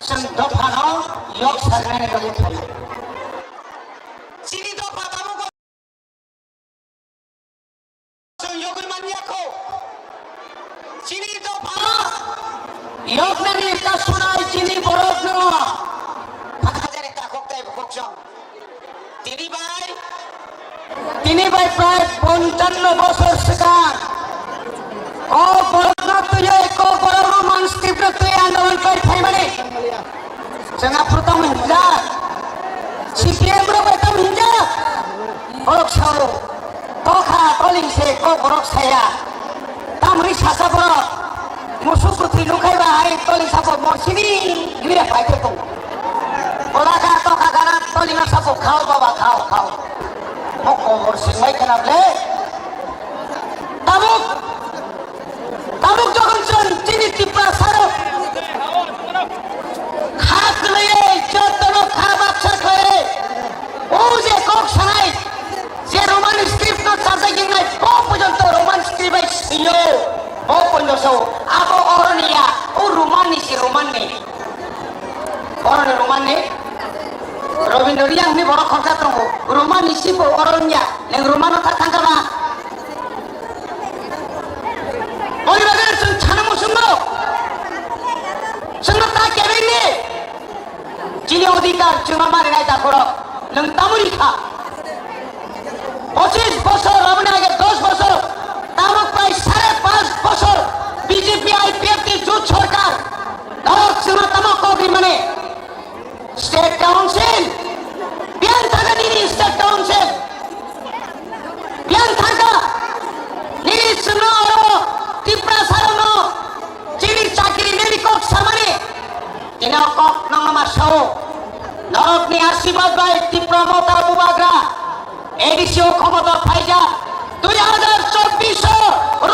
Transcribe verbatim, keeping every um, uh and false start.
Chwng dophano yok saknani bagwi phaio. Chini dopha tabuk chwng yogwi man ya kho. Chini dopha yoknani ta sunai chini borokno. Hakha jani takhuk tei bukhuk chwng. Tini bai, tini bai prai ponchano bosor swkang kok borokno twiwi, kok borok Roman script-no twiwi andolon khlai phaimani chwng aphuru tamo hinjak, C P M rok bai tamo hinjak, borok sao, tokha toling se kok borok saya. Tamni sasa borok musuk kwthwi nukhai ba hai toli sapo morsini gire pai khe tongo. Ola kha to kha gana toli no sapo khao baba khao khao. Mo kobor singmai khna ble. Tabuk, tabuk jokhon chwng chini Tiprasa rok kha kwlaiwi jotono kha baksa khlaiwi o je kok sanai. Je Roman script no sajak wngnai, bo porjonto Roman script bai sio, bo porjonto sao. Abo oroni ya, o Roman ni si Roman ni. Oroni Roman ni. Robindro Reang ni borok khorka tongo. Roman ni si bo oroni ya. Neng Roman no ta thangka ba. Boni bagwi chwng sana muchungo. Chwngno ta kebeng ni. Chini odhikar chwngno marinai dakhoro nwng tamoni kha. Pochis bosor, aboni age dos bosor, tabuk pai sare panch bosor B J P I P F T jut sorkar. Norok chwngno tamo kok rimani. State Council, biyang thangka nini State Council. Biyang thangka, nini chwngno oro Tiprasa rokno chini chakri nini kok samani. Tini o kok nokno ma sao. Norokni asirwad bai Tipra Motha Bubagra A D C o khomoto phaijak. Dui hajar chobbish o